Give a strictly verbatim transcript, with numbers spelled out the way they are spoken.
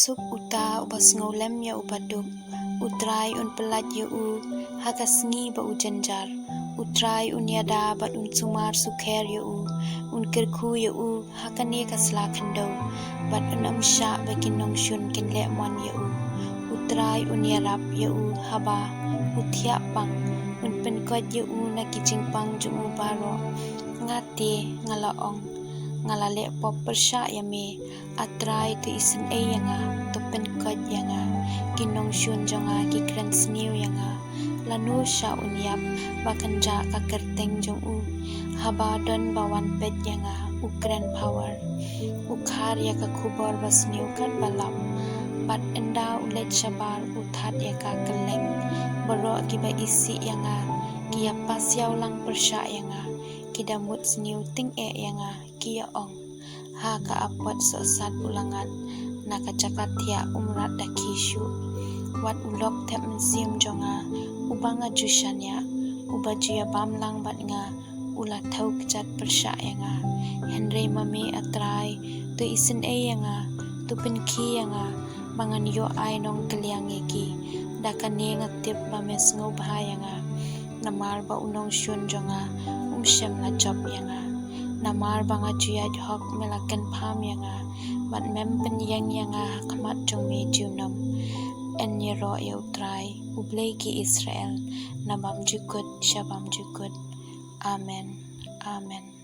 Tup uta uba sngewlem ïa uba duk. U Trai un pyllait ïa u ha ka sngi ba u jynjar. U Trai un ïada bad un sumar sukher ïa u. Un kyrkhu ïa u ha kane ka sla khyndew, bad un ym shah ba ki nongshun kin leh mon ïa u. U Trai un ïarap ïa u haba u thiah pang. Un pynkoit ïa u na ki jingpang jong u baroh. Nga te nga la ong, nga la leh pop pyrshah ïa me. A Trai, to isynei ïa nga, to pynkoit ïa nga. Ki nongshun jong nga ki kren sniew ïa nga. Lano shah un ïap ba kynjah ka kyrteng jong u? Haba don ba wan peit ïa nga, u kren power. U khar ïa ka khubor ba sniew kat ba lap. Bad ynda u leit shabar u that ïa ka kylleng. Baroh kiba isih ïa nga ki ïa pasiaw lang pyrshah ïa nga. Ki da mut sniew tyngeh ïa nga, ki ïa ong. Ha ka apot sohsat u la ngat na ka jaka thiah, um rat da khie shuh. Wat u lok thep mynsiem jong nga, uba nga ju shaniah, uba ju ïa bam lang bad nga, u la thew kjat pyrshah ïa nga. Hynrei ma me A Trai, to isynei ïa nga, to pynkhie ïa nga, ba ngan ïoh ai nongkylliang ïa ki. Da kane nga tip ba me sngewbha ïa nga. Namar ba u nongshun jong nga um shym la jop ïa nga. Namar ba nga ju ïaid hok me la kynpham ïa nga, bad mem pynïeng ïa nga ha khmat jong me junom. Yn ïaroh ïa U Trai, U Blei ki Israel, na bymjukut sha bymjukut. Amen. Amen.